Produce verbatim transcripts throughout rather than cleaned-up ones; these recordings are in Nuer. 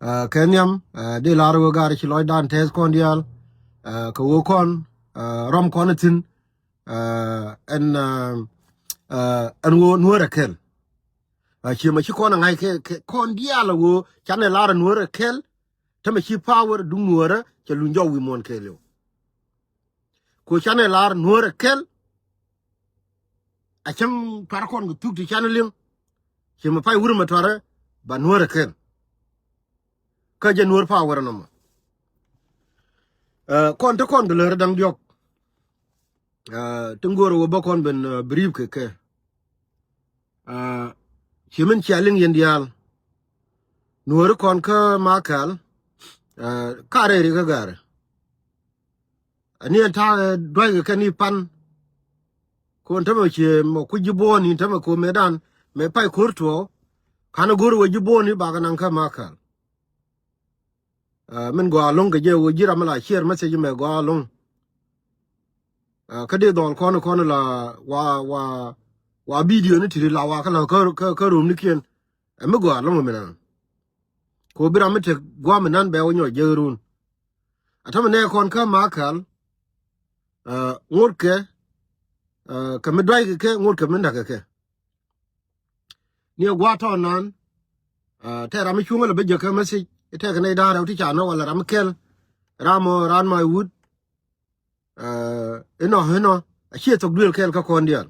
Kɛ nhiam dee lar ɣöö gaar ci lɔcdan tɛth kɔn diaal, kɛ ɣöö kɔn rɔm kɔn thi̱n, ɛn ɛn ɣöö Nuäär ɛ kɛl. Ciɛ mɛ ci kɔn ɛ ŋa̱c kɛ kɔn diaal ɛ ɣöö canɛ lar ɛ Nuäär ɛ kɛl. Tämɛ ci power duŋ Nuäärä cɛ luny jɔw wi̱i̱ muɔ̱ɔ̱n kɛɛliw. Ku canɛ lar Nuäär ɛ kɛl. A cäŋ tuar kɔn kɛ thuk ti canɛ liŋ. Ci mɛ pay wurɛ mɛ tuarɛ ba Nuäär ɛ kɛl. Kä jɛ Nuäär power nɔmɔ. Kɔn te kɔn kɛ lär da̱ŋ diɔ̱k. Ti ŋo̱o̱r wä bä kɔn ben brief kɛ kɛ. Ci min cia liŋ yɛn diaal. Nuääri kɔn kä Makal. Ka rɛɛri kä gaari. Ani ɛn ta̱a̱ dua̱ckɛ kɛn i̱ pan. Kɔn tämɛ ci mɔ kuc ji̱ buɔ̱ɔ̱ni tämɛ ko mëëdan mëë pay ko̱r tuɔɔk. Ka̱n go̱r wä ji̱ buɔ̱ɔ̱ni bakɛ naŋ kä Makal. Min gɔaa lo̱ŋ kɛ jɛ wä ji̱ ram mi la share message mɛ gɔaa lo̱ŋ. Kä dee dhɔl kɔn kɔn la wa wa wa video ni ti la wa kä la kä kä kä rum ni kiɛn. Ɛ mi gɔaa lo̱ŋ mi nan. Ko bi ram mi tek guam mi nan bɛ wä nyɔ jɛ run. A tämɛ nɛ kɔn kä Makal. Ŋot kɛ kɛ mi duay kɛ kɛ ŋot kɛ mi nak kɛ kɛ. Ni a gua̱a̱ tɔɔn nan. Tɛ ram mi cuŋä lɛ bä jäkä message tɛ kɛ nɛy da̱a̱r rɛw ti ca nɔ wala ram mi kɛl. Ram mɔ ran ma wut. Inɔ inɔ a ciɛ thok duël kɛl kä kɔn diaal.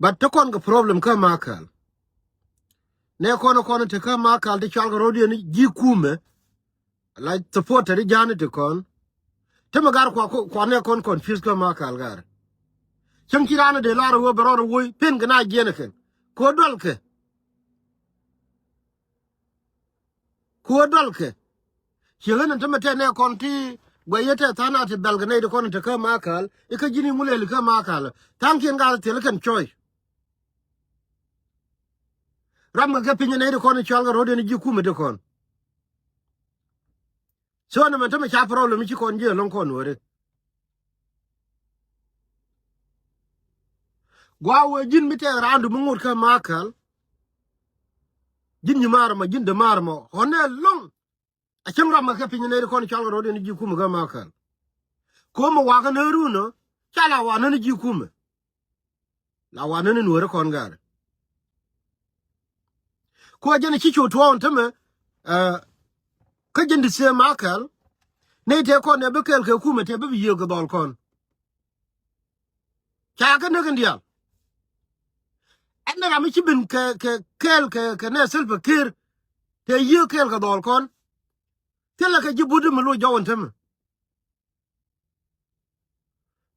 But te kɔn kɛ problem kä Makal. Nɛ kɔn kɔn te kä Makal te cual kɛ ro̱diɛn ji̱ kumɛ. La supporter i̱ ja̱a̱ni ti kɔn. Te mi gar kua kua nɛ kɔn confuse kä Makal gar. Cäŋ ci raan dee lar wee bɛ rɔɔd woc pen kɛ na jiɛn kɛn. Ku dual kɛ. Ku dual kɛ. Ci ɣän te mi tɛ nɛ kɔn ti guɛy yɛ tɛ tha̱a̱ŋ a ti bɛl kɛ nɛy ti kɔn te kä Makal ikä ji̱n iŋu lɛli kä Makal. Tha̱a̱ŋ kiɛn gar thil kɛn cɔy. Ram kɛ kɛ piny nɛy ti kɔn cual kɛ ro̱diɛn ji̱ kumɛ ti kɔn. So nɛ mɛn tämɛ ca problem ci kɔn jiɛ lo̱ŋ kɔn weri. Gua wee ji̱n mi tɛk raandu mi ŋot kä Makal. Ji̱n nyi mar mɔ ji̱n de mar mɔ ɣɔn nɛ lo̱ŋ. A cäŋ ram mɛ kɛ piny nɛ ri kɔn cɔl kɛ ro̱diɛn ji̱ kumɛ kä Makal. Ko̱mɛ wakä nɛ run ɔ ca la wa nän ji̱ kumɛ. La wanä ni nuɔ̱ɔ̱ri kɔn gaari. Kuɛ jɛn ci cu tuɔɔn tämɛ kä jɛn di thiee Makal. Nɛy tëë kɔn ɛ bi kɛɛl kɛ kumɛ tëë bi bi yiëë kɛ dhɔl kɔn. Ca kä näk in diaal. Ɛn ram mi ci ben kɛ kɛ kɛɛl kɛ kɛ nɛ Salva Kiir. Tëë yiëë kɛɛl kɛ dhɔl kɔn. Thilɛ kɛ ji̱ but mi loc jɔw in tämɛ.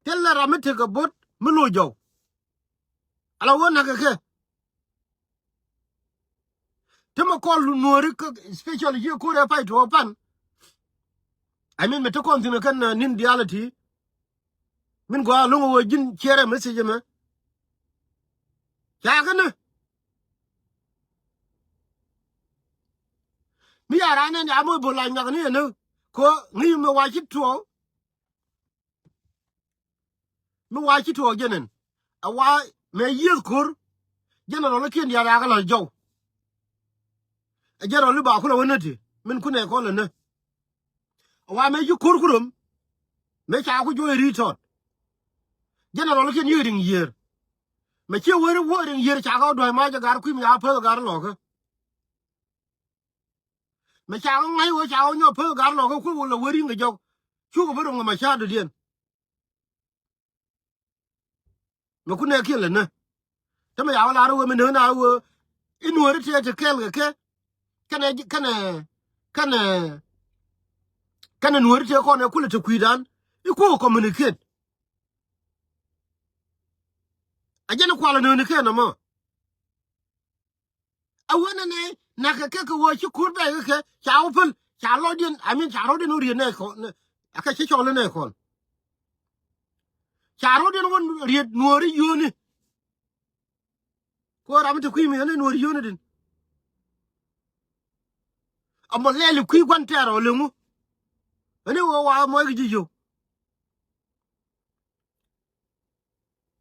Thilɛ ram mi tekɛ bot mi loc jɔw. Ala wä nakɛ kɛ. Te mi kɔl nuɔ̱ɔ̱ri kä special yiëë ko̱r ɛ pay tuɔɔk pan. I mean mi te kɔn thi̱n kɛn ni̱n diaal ɛ ti. Min gɔaa lo̱ŋ ɛ wee ji̱n ciɛɛrɛ message ɛmɛ. Ca kɛn ni. Mi ya raan ɛn ya moc bo̱l la nyuak ni ɛn ni. Ko ŋi̱i̱c mi wa ci tuɔɔk. Mi wa ci tuɔɔk jɛn ɛn. A wa mɛ yiëth ko̱r. General kiɛn diaal ya kɛ la jɔw. A general i̱ ba kulɛ wä nä ti min kunɛ kɔn lɛ nä. A wa mɛ ci ko̱r kurom. Mɛ ca ku juɔc ri̱i̱t tɔt. General kiɛn yiëë riŋ yiëër. Mɛ ciɛ weri wuɔ riŋ yiëër ca kɛ wä dua̱c mac ɛ gar kui̱ mi ca päth ɛ gar lɔkä. Mɛ ca kɛ ŋa̱c wä ca kɛ nyɔk päth ɛ gar lɔkä kui̱ wä lɛ weri ŋɛ jɔk. Cukɛ bi rɔm kɛ mɛ ca dɔ̱diɛn. Mɛ kun nɛ kiɛn lɛ nä. Tämɛ ya wä lar wee mi nä na wee i̱ nuɔ̱ɔ̱ri tëë ti kɛɛl kɛ kɛ. Kɛnɛ kɛnɛ kɛnɛ kɛnɛ nuɔ̱ɔ̱ri tëë kɔn ɛ kulɛ ti kui̱dan i̱ kuɔk communicate. A jɛn i̱ kualɛ nööni kɛn ɛmɔ. A wen ɛnɛ nakɛ kɛ kɛ wee ci kur bɛk kɛ ca wä päl ca lɔcdiɛn, I mean ca rɔ̱diɛn wä riet nɛ kɔn. Akɛ ci cɔl inɛ kɔn. Ca rɔ̱diɛn wä riet nuɔ̱ɔ̱ri yio̱o̱ni. Ko ram ti kui̱ mi ɛn nuɔ̱ɔ̱ri yio̱o̱ni din. Amɔ lɛɛli kui̱ gua̱n tɛɛr ɔ leŋu. Ɛn i̱ wä wa mɔc kɛ ji̱ yio̱w.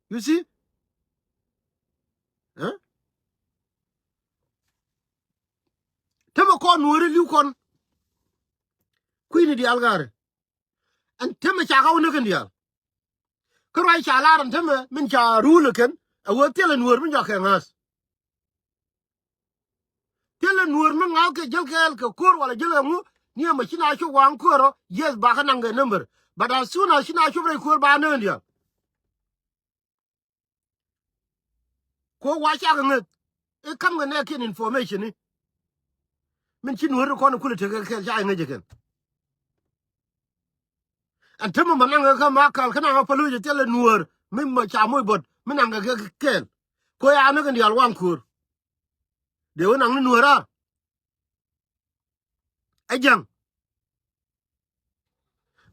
You see? Ɛ? Tämɛ Kɔn nuɔ̱ɔ̱ri li̱w kɔn. Kui̱ni diaal gaari. Ɛn temɛ ca kä wä näk kɛn diaal. Kä ruac ca lar ɛn temɛ min ca rulɛ kɛn. Ɛ wee thilɛ nuɔ̱ɔ̱r min jɔak kɛ ŋa̱th. Thilɛ nuɔ̱ɔ̱r mi ŋa̱th kɛ jäl kɛɛl kɛ ko̱r wala jäl kɛ ŋu. Ni ɛmɛ ci na cop waŋ ko̱r ɔ. Yes, bakä naŋ kɛ number. But as soon as ci na cop rɛy ko̱r ba näk kɛn diaal. Ko wa cakɛ ŋäth i̱ ka̱m kɛ nɛɛkiɛn information i̱ min ci nuɔ̱ɔ̱ri kɔn i̱ kulɛ tekɛ kɛɛl ca i̱ ŋäc ikɛn. Ɛn temɛ mɔ naŋ kɛ kä Makal kä naŋ kɛ Paloc i̱ thilɛ nuɔ̱ɔ̱r mi mɔ ca moc buɔt mi naŋ kɛ kɛ kɛɛl. Ko ya näk in diaal waŋ ko̱o̱r. Dee wä naŋ ni nuɔ̱ɔ̱r raar. Ɛ jiäŋ.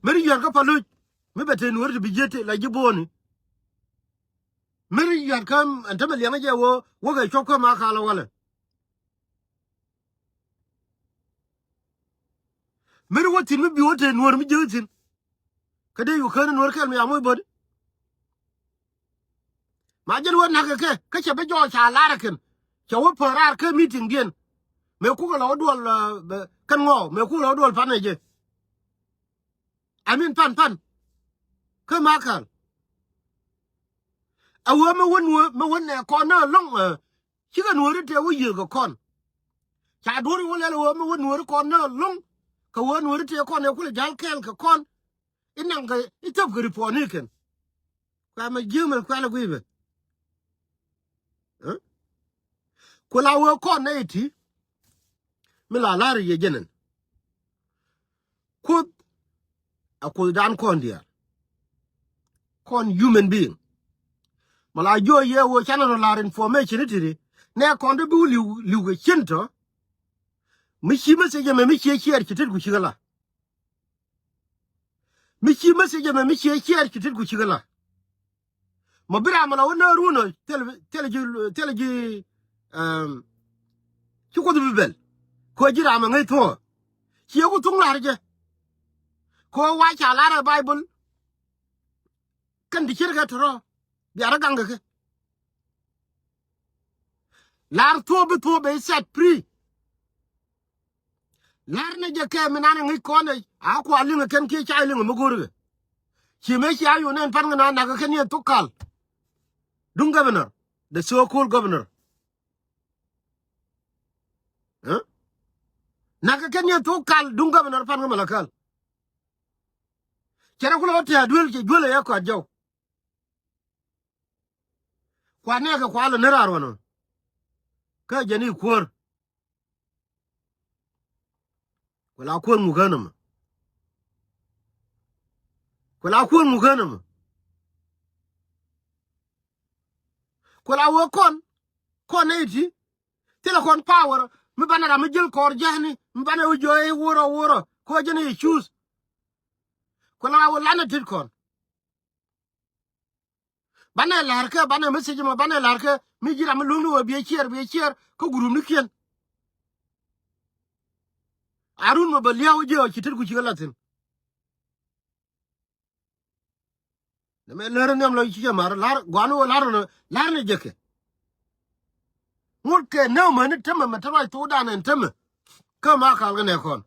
Meri yuat kä Paloc mi bɛ te nuɔ̱ɔ̱ri ti bi jiet ti la ji̱ bo̱o̱ni. Meri yuat kä ɛn tämɛ liɛŋä jɛ wä wä kɛ cuɔp kä Makal walɛ. Meri wä thi̱n mi bi wä te nuɔ̱ɔ̱ri mi jiäk thi̱n. Kä dee yu kään nuɔ̱ɔ̱ri kɛl mi ya moc bädi. Ma jɛn wä na̱k kɛ kɛ kä cɛ bi jɔɔc ca lar kɛn. Cɛ wä päär raar kä meeting diɛn. Mëë kukɛ lɔ wä duɔl kɛn ŋɔɔ mëë kukɛ lɔ wä duɔl pan ɛ jɛ. I mean pan pan. Kä Makal. A wee mi wä nuɔ̱ɔ̱r mi wä nɛ kɔn nä lo̱ŋ. Cikɛ nuɔ̱ɔ̱ri tëë wä yiëë kɛ kɔn. Ca duɔ̱ɔ̱ri wä lɛl a wee mi wä nuɔ̱ɔ̱ri kɔn nä lo̱ŋ. Kɛ wee nuɔ̱ɔ̱ri tëë kɔn ɛ kulɛ ja̱l kɛɛl kɛ kɔn. Inaŋ kɛ i̱ thäp kɛ ripuɔni kɛn. Kuɛ mɛ ji̱ mɛ kuɛl ɛ gui̱i̱ bɛ. Ku la wee kɔn nɛ iti. Mi la la̱r yɛ jɛnɛn. Kuoth a Kuothdan kɔn diaal. Kɔn human being. Ma la jiɔ yɛ wee canɛ rɔ la̱r information itiri. Nɛ kɔn ti bi wä li̱w li̱w kɛ cin tɔ. Mi ci message ɛmɛ mi ciɛ ciɛɛr ci tet ku cikɛ la. Mi ci message ɛmɛ mi ciɛ ciɛɛr ci tet ku cikɛ la. Ma bi ram la wä nä runä thil thil ji thil ji. Ci Kuoth bi bɛl. Ko ji̱ ram a ŋäc thuɔ̱ɔ̱. Ci ku thuŋ lar jɛ. Ko wa ca lar a Bible. Kɛn ti ciet kɛ tɔrɔ. Bia rɔ gaŋ kɛ kɛ. Lar thuɔ̱ɔ̱ bi thuɔ̱ɔ̱ bɛ set free. Lar ni jɛ kɛ mi nan ŋi̱c kɔn ɛ a kua liŋ kɛn kiɛ ca liŋ mi go̱o̱r kɛ. Ci mëë cia yun ɛn pan kɛ na nak kɛn yɛ thok kal. Duŋ governor, the so called governor. Nak kɛn yɛ thok kal duŋ governor pan kɛ Malakal. Cɛ rɛ kulɛ wä tɛ̈ duel cɛ juel ɛ yɛ kɔat jɔw. Kuat nɛɛkɛ kual ɛ ni raar wanɔ. Kä jɛn i̱ kuäär. Kuɛ la kuäär ŋukä nɔmɔ. Kuɛ la kuäär ŋukä nɔmɔ. Kuɛ la wee kɔn kɔn nɛ iti. Thilɛ kɔn power mi banɛ ram mi ji̱l kɔɔr jɛni mi banɛ wä jiɔ i̱ wurɔ wurɔ. Kuɛ jɛn i̱ choose. Kuɛ la wee lanɛ tit kɔn. Banɛ la̱r kɛ banɛ message mɔ banɛ la̱r kɛ mi ji̱ ram mi luŋni wä biɛ ciɛɛr biɛ ciɛɛr kä group ni kiɛn. Arun mɔ bä liaw jiɛ ɔ ci tet ku ci kɛ la̱thin. Nɛ mɛ lär nhiam lɔ ci jɛ mar lar guan wä lar nɔ lar ni jɛ kɛ. Ŋut kɛ nɛ mɛ ni tämɛ mɛ te ruac thok dan ɛn tämɛ. Kä ma kal kɛ nɛ kɔn.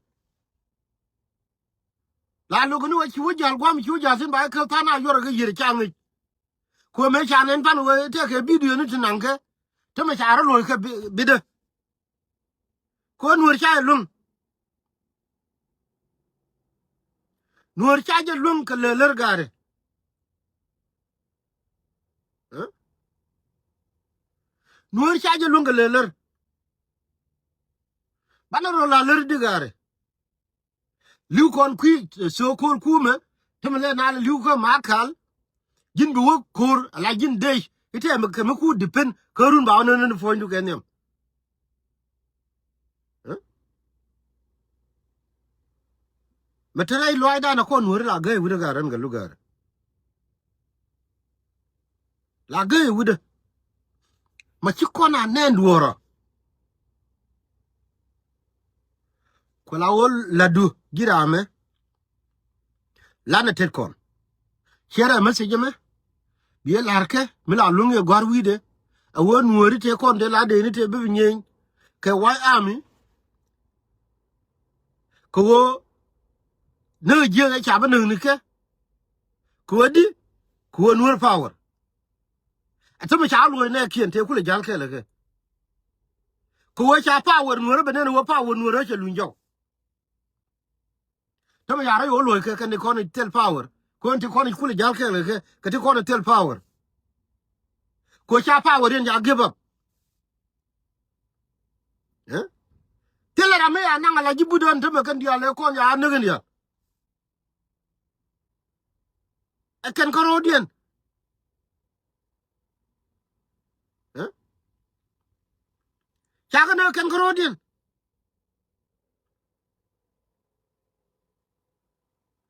La luk ni wä ci wä jal guam ci wä jal thin ba kɛ than a yuɔr kɛ yier ca ŋic. Kuɛ mëë ca nɛn pan wee tëëkɛ bidio ni ti naŋkɛ. Te mɛ ca rɔ luɔ̱c kɛ bidä. Kuɛ nuɔ̱ɔ̱r ca jɛ luäŋ. Nuɔ̱ɔ̱r ca jɛ luäŋ kɛ lëë lär gaari. Nuɔ̱ɔ̱r ca jɛ luäŋ kɛ lëë lär. Banɛ rɔ la lär di gaari. Li̱w kɔn kui̱ so-called kumɛ tämɛ lɛ nal li̱w kä Makal. Ji̱n bi wä ko̱r ala ji̱n dec itɛ mɛ kɛ mɛ ku depend kä run ba wä nɛn ni puɔ̱nydu kɛ nhiam. Mɛ te rɛy luaacdan a kɔn nuɔ̱ri la gäi wi̱dɛ ga̱r rɛn kɛ luk ga̱r. La gäi wi̱dä. Ma ci kɔn a nɛn duɔ̱ɔ̱rɔ. Kuɛ la wä latdu ji̱ raamɛ. Lanɛ tet kɔn. Ciɛ rɛ message mɛ. Biɛ la̱rkɛ mi la luŋ yɛ gua̱r wi̱i̱dɛ. A wä nuɔ̱ɔ̱ri tëë kɔn dee la dee ni tëë bi bi nyieny. Kɛ White Army. Kɛ ɣöö näk jiäk ɛ ca bä näk ni kɛ. Kɛ ɣöö di, kɛ ɣöö Nuäär power. Ɛ tämɛ ca luɔ̱c nɛɛkiɛn tëë kulɛ ja̱l kɛɛl ɛ kɛ. Kɛ ɣöö ca power Nuäär ɛ bɛ nɛn ɣöö power Nuäär ɛ cɛ luny jɔw. Tämɛ ca rɛy ɣöö luɔ̱c kɛ kɛn ti kɔn i̱ thil power. Kɛ ɣöö ti kɔn i̱ kulɛ ja̱l kɛɛl ɛ kɛ, kɛ ti kɔn i̱ thil power. Kɛ ɣöö ca power yɛn ca give up. Ɛ? Thilɛ ram mi ya naŋ ala ji̱ but ɣän tämɛ kɛn diaal ɛ kɔn ya näk in diaal. Ɛ kɛn kä ro̱o̱diɛn. Ɛ? Ca kɛ näk kɛn kä ro̱o̱diɛn.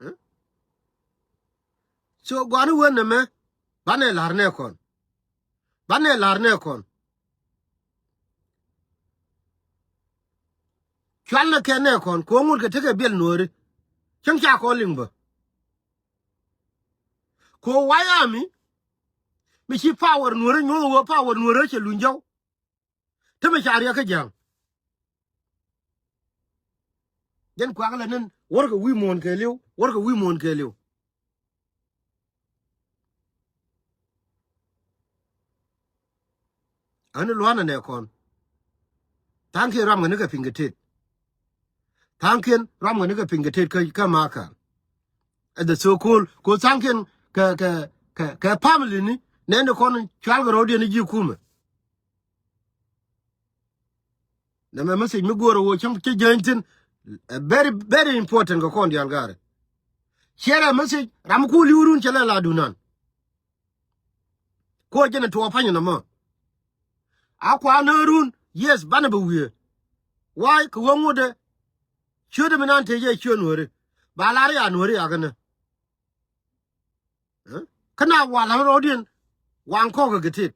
Ɛ? So gɔani wen nɛmɛ banɛ la̱r nɛ kɔn. Banɛ la̱r nɛ kɔn. Cual nɛ kɛ nɛ kɔn kɛ ŋut kɛ tekɛ biɛl Nuääri. Cäŋ ca kɔn liŋ bä. Kɛ ɣöö White Army mi ci power Nuääri nyuɔ̱th ɣöö power Nuääri cɛ luny jɔw. Tämɛ ca riɛk kä ja̱a̱ŋ. Jɛn kuak lɛ nin wärkɛ wi̱i̱ muɔ̱ɔ̱n kɛɛliw, wärkɛ wi̱i̱ muɔ̱ɔ̱n kɛɛliw. Ani lua̱nɛ nɛ kɔn. Tha̱a̱ŋkiɛn ram kɛ ni kɛ pi̱ny kɛ tet. Tha̱a̱ŋkiɛn ram kɛ ni kɛ pi̱ny kɛ tet kä, kä Makal. Ɛ the so called ko tha̱a̱ŋkiɛn kɛ, kɛ, kɛ, kɛ family ni nɛn di kɔn cual kɛ rɔ̱diɛn ni ji̱ kumɛ. Nɛmɛ message mi go̱o̱rä ɣöö cäŋ cä jäny thi̱n. Ɛ very, very important kɛ kɔn diaal gaari. Share ɛ message ram ku li̱w run cɛ lɛ la dunan. Ko jɛn ɛ tuɔɔk pany nɔmɔ. A kua nä run, yes, banɛ bɛ wiee. Why? Kɛ wä ŋutdɛ. Ciötdɛ mi nan tëë jɛ ciö Nuääri. Ba lar ya Nuääri ya känä. Kä na wal ɣän rɔɔdiɛn waŋ kɔk kɛ tet.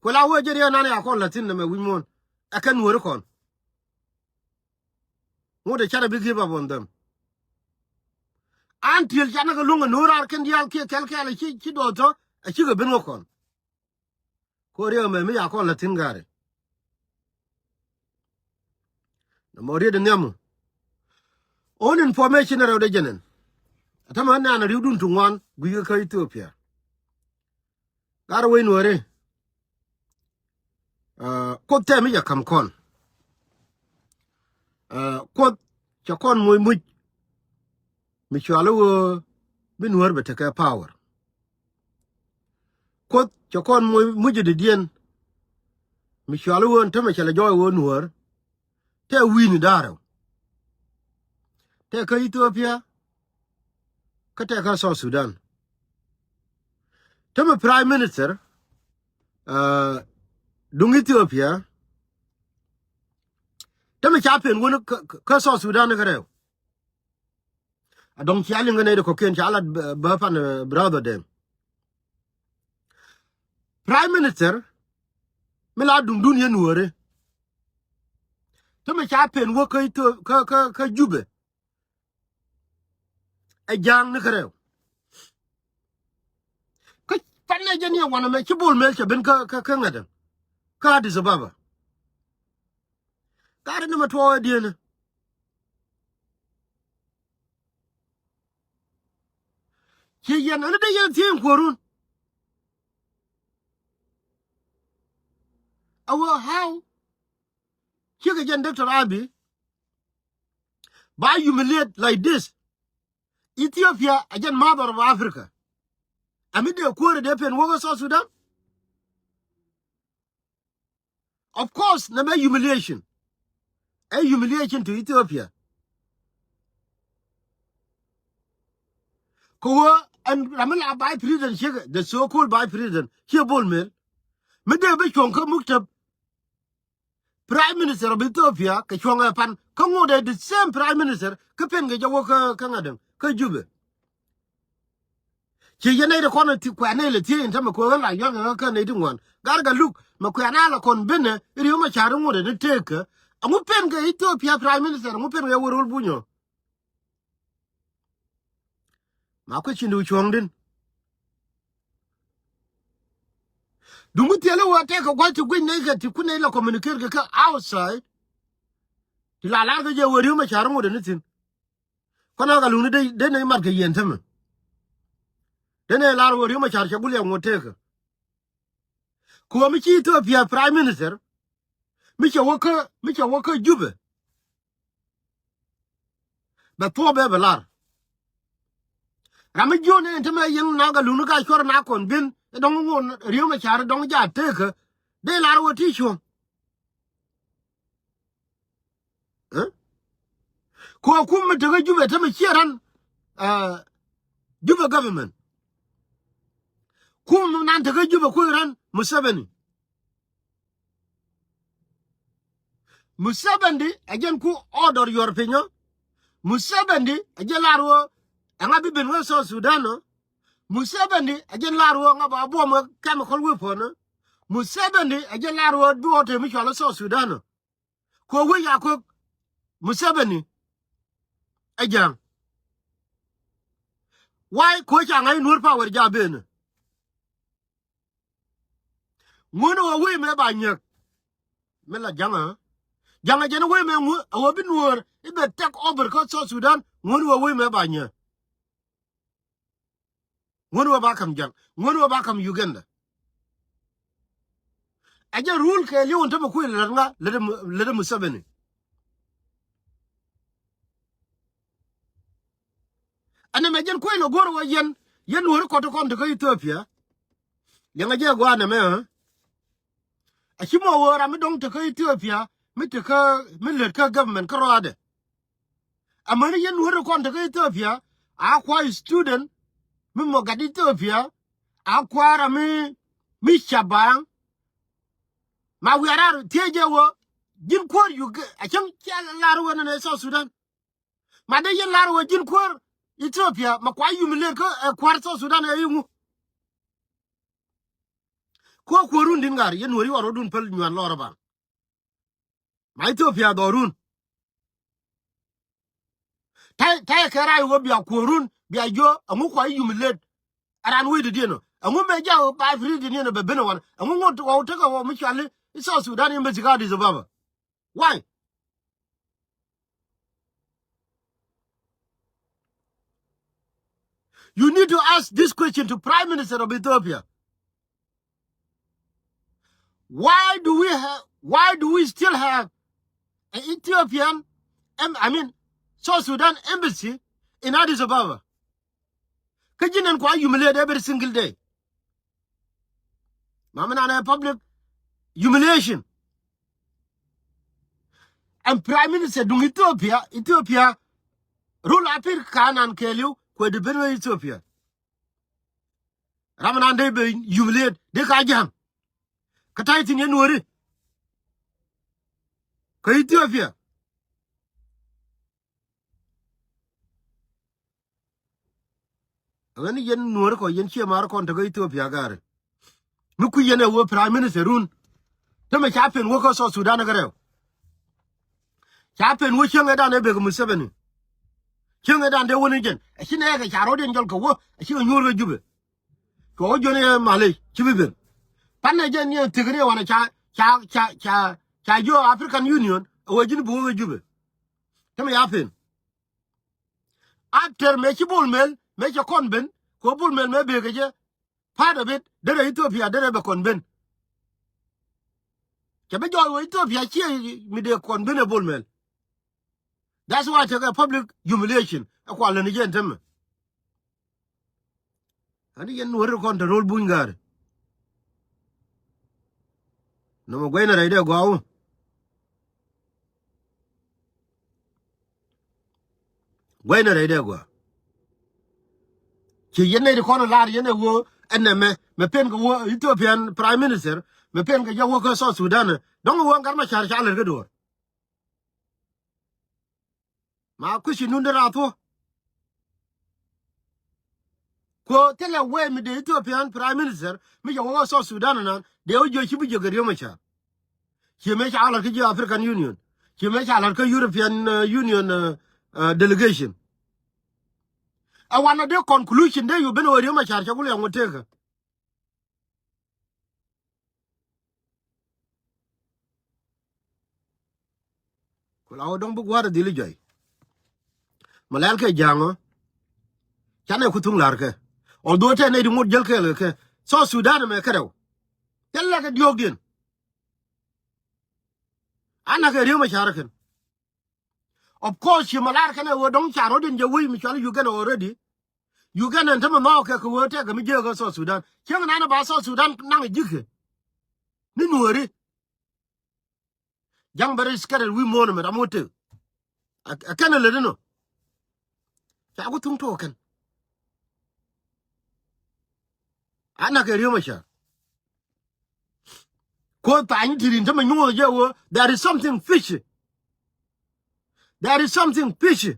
Kuɛ la wee jɛ riɛn nan ya kɔn la thi̱n nɛmɛ wi̱c muɔ̱ɔ̱n. Ɛ kɛn Nuääri kɔn. Ŋut ɛ canɛ bi give up on them. Until canɛ kɛ luŋ ɛ no̱o̱ŋ raar kɛn diaal kiɛ kɛl kɛl ɛ ci, ci dɔɔth tɔ ɛ cikɛ ben ɣä kɔn. Ko riɛk ɛmɛ mi ya kɔn la thi̱n gaari. Nɔmɔ riet in nhiam. On information rɛw de jɛnɛn. Atämɛ ɣän nɛn a riwdun ti ŋuan gui̱i̱ kä Ethiopia. Gaari wec Nuääri. Kuoth tɛm mi jɛ ka̱m kɔn. Kuoth cɛ kɔn moc muc. Mi cuali ɣöö bi Nuäär bɛ tekɛ power. Kuoth cɛ kɔn muc, muc i̱di̱diɛn. Mi cuali ɣöö ɛn tämɛ cɛ lɛ jɔɔc ɣöö Nuäär tɛ wi̱i̱ni da̱rɛw. Tɛ kä Ethiopia kä tɛ kä South Sudan. Tämɛ Prime Minister duŋ Ethiopia tämɛ ca pen wän kä, kä South Sudan kä rɛw. A dɔ̱ŋ cia liŋ kä nɛy ti kɔ̱kiɛn ca lat bä, bä pan brother dɛm. Prime Minister mi la duŋdun yɛn Nuääri. Tämɛ ca pen wä kä, kä, kä, kä Jubɛ. Ɛ ja̱a̱ŋ ni kä rɛw. Kä pan nɛ jɛ ni ɛ wanɛ mɛ ci Bol Mel cɛ ben kä, kä, kä ŋa̱t ɛn kä Addis Ababa. Gat ni mɛ tuɔɔk ɛ dieen. Ci yɛn ɛn dee yɛn thiee in kuɔrun. A wä how cikɛ jɛn Doctor Abiy ba humiliate like this. Ethiopia a jɛn mother of Africa. Ami dee kuäärä dee pen wäkä South Sudan. Of course nɛ mɛ humiliation. A humiliation to Ethiopia. Kɛ wä ɛn ram mi la vice president ciek, the so called vice president ciek Bol Mel. Mi dee bi cuɔ̱ŋ kä muktab Prime Minister of Ethiopia kɛ cuɔ̱ŋ ɛ pan kä ŋot ɛ the same Prime Minister kä pen kɛ jɛ wä kä, kä ŋa̱t ɛn kä Jubɛ. Ci yɛn nɛy ti kɔn ti kuɛ̈n nɛy lɛ thiec in tämɛ kuɛ ɣän la yua̱ŋ kɛ ɣän kä nɛy ti ŋuan. Gar Gatluak mɛ kuɛ̈n a lɛ kɔn benɛ Riek Machar ŋot ɛ ni teekä. Ɛŋu pen kɛ Ethiopia Prime Minister, ɛŋu pen kɛ wä rol bunyɔ. Ma kuecin du cuɔ̱ŋdin. Duŋ mi thilɛ wä tɛkɛ gua̱c ti guic nɛy kɛ ti kun nɛy la communicate kɛ kä outside. Ti la lar kɛ jɛ wä Riek Machar ŋot ɛ ni thi̱n. Kɔn a ka luŋni dee, dee nɛy mat kɛ yɛn tämɛ. Dee nɛy lar wä Riek Machar cɛ gul yɛ ŋuɔ̱t tekä. Kɛ wä mi ci Ethiopia Prime Minister, mi cɛ wä kä, mi cɛ wä kä Jubɛ. Bɛ thuɔ̱k bɛ bɛ lar. Ram mi jiön in te mɛ yɛn na ka luŋni ka cuɔr na kɔn bin, ɛ dɔŋ ŋuɔ̱n Riek Machar dɔŋ ja tekä. Dee lar wä ti cuɔ̱ŋ. Ɛ? Kɛ wä kum mi tekä Jubɛ te mɛ ciɛ ran, ɛ, Jubɛ government. Kum nan tekä Jubɛ kui̱ ran Museveni. Museveni ɛ jɛn ku order yuɔr piny ɔ. Museveni ɛ jɛn lar wä ɛŋa bi ben wä South Sudan ɔ. Museveni ɛ jɛn lar wä ŋa ba buɔm wä chemical weapon ɔ. Museveni ɛ jɛn lar wä duɔɔte mi cual South Sudan ɔ. Kɛ wä wec a kök Museveni ɛ ja̱a̱ŋ. Why kɛ wä ca ŋa̱c Nuɔ̱r power ja ben ɔ. Ŋuɔ̱n ɛ wä wec mɛ ba nyäk. Mi la ja̱ŋä. Ja̱ŋä jɛn wec mɛ ŋuɔ̱n ɛ wä bi Nuɔ̱r i̱ bɛ take over kä South Sudan. Ŋuɔ̱n ɛ wä wec mɛ ba nyäk. Ŋuɔ̱n ɛ wä ba ka̱m ja̱ŋ. Ŋuɔ̱n ɛ wä ba ka̱m Uganda. Ɛ jɛ rule kɛ li̱w in te mi kui̱ lät ŋa lät Mu-, lät Museveni. Ɛn ɛmɛ jɛn kuec lɔ go̱r wä yɛn, yɛn Nuɔ̱ri kɔt ti kɔn tekä Ethiopia. Liɛŋɛ jɛ gua̱a̱n ɛmɛ ɛ. A ci mɔ wä ram mi dɔŋ tekä Ethiopia, mi tekä, mi lät kä government kä rɔadɛ. Amäni yɛn Nuɔ̱ri kɔn tekä Ethiopia, a kua student, mi mɔ gat Ethiopia, a kua ram mi, mi cabaŋ. Ma wiarar thiec jɛ wä, ji̱n kuäär yuk, a cäŋ cia lar wä nɛnɛ South Sudan. Ma dee yɛn lar wä ji̱n kuäär Ethiopia, ma kua humiliate kä, ɛ, kua̱r South Sudan ɛ iŋu. Kuäär kuäärun di̱n ŋa̱r, yɛn Nuɔ̱ri wä rɔdun päl nyuan lɔr ɛ baŋ. Ma Ethiopia dhɔrun. Ta̱yɛ, ta̱yɛ kɛ ray wä bia kuɔrun, bia jiö, ɛŋu kua humiliate. Aran wecdidiɛn ɔ. Ɛŋu mëë jak ba free didiɛn ɔ bɛ ben ɛ wan. Ɛŋu ŋot wä tekɛ wä mi cuali i̱ South Sudan embassy kä Addis Ababa. Why? You need to ask this question to Prime Minister of Ethiopia. Why do we have, why do we still have an Ethiopian, em-, I mean, South Sudan embassy in Addis Ababa? Kä ji̱n ɛn kua humiliate every single day. Ma mi nan ɛ public humiliation. And Prime Minister duŋ Ethiopia, Ethiopia, rule apir kanan kɛɛliw, kuɛ di ben wä Ethiopia. Ram nan dee bɛ humiliate, dee ka ja̱ŋ. Kä ta̱y thi̱n yɛn Nuɔ̱ri. Kä Ethiopia. Ɣän yɛn Nuɔ̱ri kɔ, yɛn ciɛ mar kɔn tekä Ethiopia gari. Mi kui̱ yɛn ɛ wee Prime Minister run. Te mɛ ca pen wä kä South Sudan kä rɛw. Ca pen wä cieŋ ɛ dan ɛ bek Museveni. Cieŋ ɛ dan dee wä ni jɛn. Ɛ ci nɛ kɛ ca rɔ̱diɛn jɔl kɛ wä. Ɛ ci kɛ nyuur kɛ Jubɛ. Cuɔ wä jiön ɛ malec ci bi ben. Pan ɛ jɛn ni ɛ thik ni ɛ wanɛ ca, ca, ca, ca, ca jiö African Union. Ɛ wee ji̱n bi wä kɛ Jubɛ. Te mɛ ca pen. After mëë ci Bol Mel, mëë cɛ kɔn ben, kɛ Bol Mel mëë bëë kɛ jɛ, part of it, derɛ Ethiopia, derɛ bɛ kɔn ben. Cɛ bi jɔɔc wä Ethiopia ciɛ mi dee kɔn ben ɛ Bol Mel. That's why tekɛ public humiliation. Ɛ kual lɛ ni jɛ ɛn tämɛ. Ani yɛn Nuɔ̱ri kɔn te rol buny gaari. Nɔmɔ guɛy ni rɛy dee gɔaa wä. Guɛy ni rɛy dee gɔaa. Ci yɛn nɛy ti kɔn lar yɛn ɛ wä ɛn nɛmɛ, mɛ pen kɛ wä Ethiopian Prime Minister, mɛ pen kɛ jɛ wä kä South Sudan. Dɔ̱ŋ wä gat ma car ca lɛr kä duɔ̱ɔ̱r. Ma kui̱ci nun de rath wä. Kuɔ thilɛ wee mi de Ethiopian Prime Minister mi jɛ wä South Sudan nan de wä jiö ci bi jiö kɛ Riek Machar. Ci mëë ca lar kä jiö African Union. Ci mëë ca lar kä European, uh, Union, uh, uh, delegation. Ɛ wanɛ de conclusion de yu ben wä Riek Machar ca gul yɛ ŋut tekä. Ku la wä dɔ̱ŋ bi gua̱a̱r dhil i̱ jɔy. Mɛ lɛl kɛ ja̱a̱ŋ ɔ. Canɛ ku thuŋ la̱r kɛ. Although tɛ nɛy ti ŋot jäl kɛɛl kɛ kɛ South Sudan mɛ kärɛw. Thilɛ kɛ diɔ̱ɔ̱kdiɛn. An nakɛ Riek Machar kɛn. Of course ci mɛ la̱r kɛn ɛ ɣöö dɔ̱ŋ ca rɔ̱diɛn jɛ wec mi cual Uganda already. Uganda ɛn tämɛ nhɔɔk kɛ kɛ ɣöö tɛkɛ mi jiääk kä South Sudan. Cieŋ nan ɛ ba South Sudan naŋ ji̱kɛ ni Nuääri. Ja̱ŋ bɛ rɛc kɛrɛ wi̱i̱ muɔ̱ɔ̱n ɛmɛ ram wä tëk. Ɛ kɛn ɛ lät inɔ. Ca ku thuŋ tuɔɔk kɛn. An nakɛ Riek Machar. Kuoth tha̱a̱ny ti rin tämɛ nyuɔ̱th jɛ ɣöö there is something fishy. There is something fishy.